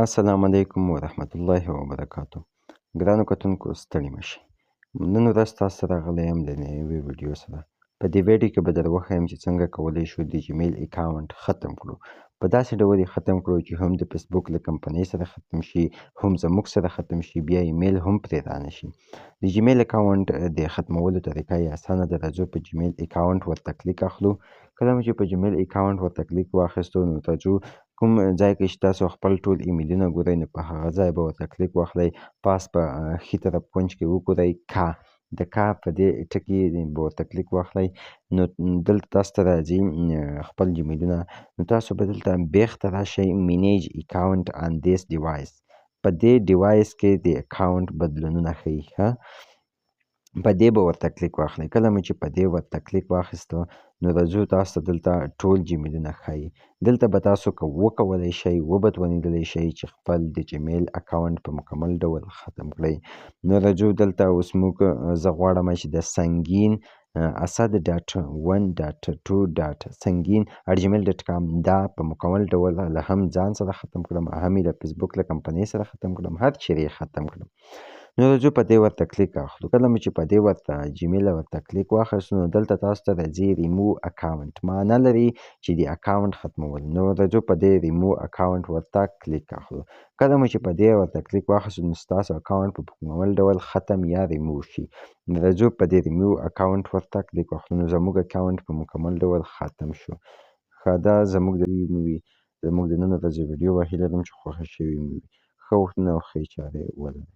السلام علیکم ورحمت الله وبرکاتو. ګرانو کتونکو، ستړي مه شئ. نن ورځ تاسو سره راغلی یم له نوې ویډیو سره. په دې ویډیو کې به در وښیم چې څنګه کولی شو د جیمیل اکاونټ ختم کړو، په داسې ډول یې ختم کړو چې هم د فیسبوک له کمپنۍ سره ختم شي، هم زموږ سره ختم شي، بیا ایمیل هم پرې رانه شي. د جیمیل اکاونټ د ختمولو طریقه یې اسانه ده. راځو په جیمیل اکاونټ ورته کلیک اخلو. کله مو چې په جیمیل اکاونټ ورته کلیک واخیستو، نو راځو کوم ځای کې چې تاسو خپل ټول ایمیلونه ګورئ، نو په هغه ځای به ورته کلیک واخلئ. پاس په ښي طرف کونج کې وګورئ، کا د کا په دې ټکي به ورته کلیک واخلئ. نو دلته تاسو ته راځي خپل جیمیلونه. نو تاسو به دلته بیخ ته راشئ، manage account on this device. په دې device کې د اکاونټ بدلونونه ښیي، ښه، په دې به ورته کلیک واخلئ. کله مو چې په دې ورته کلیک واخیستو، نو راځو تاسو ته دلته ټول جیمیلونه ښیي. دلته به تاسو که وکولی شئ، وبه توانېدلی شئ چې خپل د جیمیل اکاونټ په مکمل ډول ختم کړئ. نو راځو دلته اوس موږ، زه غواړم چې د سنګین اسد.1.2.سنګین@gmail.com دا په مکمل ډول له هم ځان سره ختم کړم، هم یې د فیسبوک له کمپنۍ سره ختم کړم، هر چیرې یې ختم کړم. نو راځو په دې ورته کلیک اخلو. کله مو چې په دې ورته جیمیل ورته کلیک واخیست، نو دلته تاسو ته راځي ریمو اکاونټ، معنا لري چې د اکاونټ ختمول. نو راځو په دې ریمو اکاونټ ورته کلیک اخلو. کله مو چې په دې ورته کلیک واخیست، نو ستاسو اکاونټ په مکمل ډول ختم یا ریمو شي. نو راځو په دې ریمو اکاونټ ورته کلیک واخلو، نو زموږ اکاونټ په مکمل ډول ختم شو. ښه، دا زموږ د وي زموږ د نن ورځې ویډیو وه. هیله لرم چې خوښه شوې مو وي. ښه وختونه او ښې چارې ولرئ.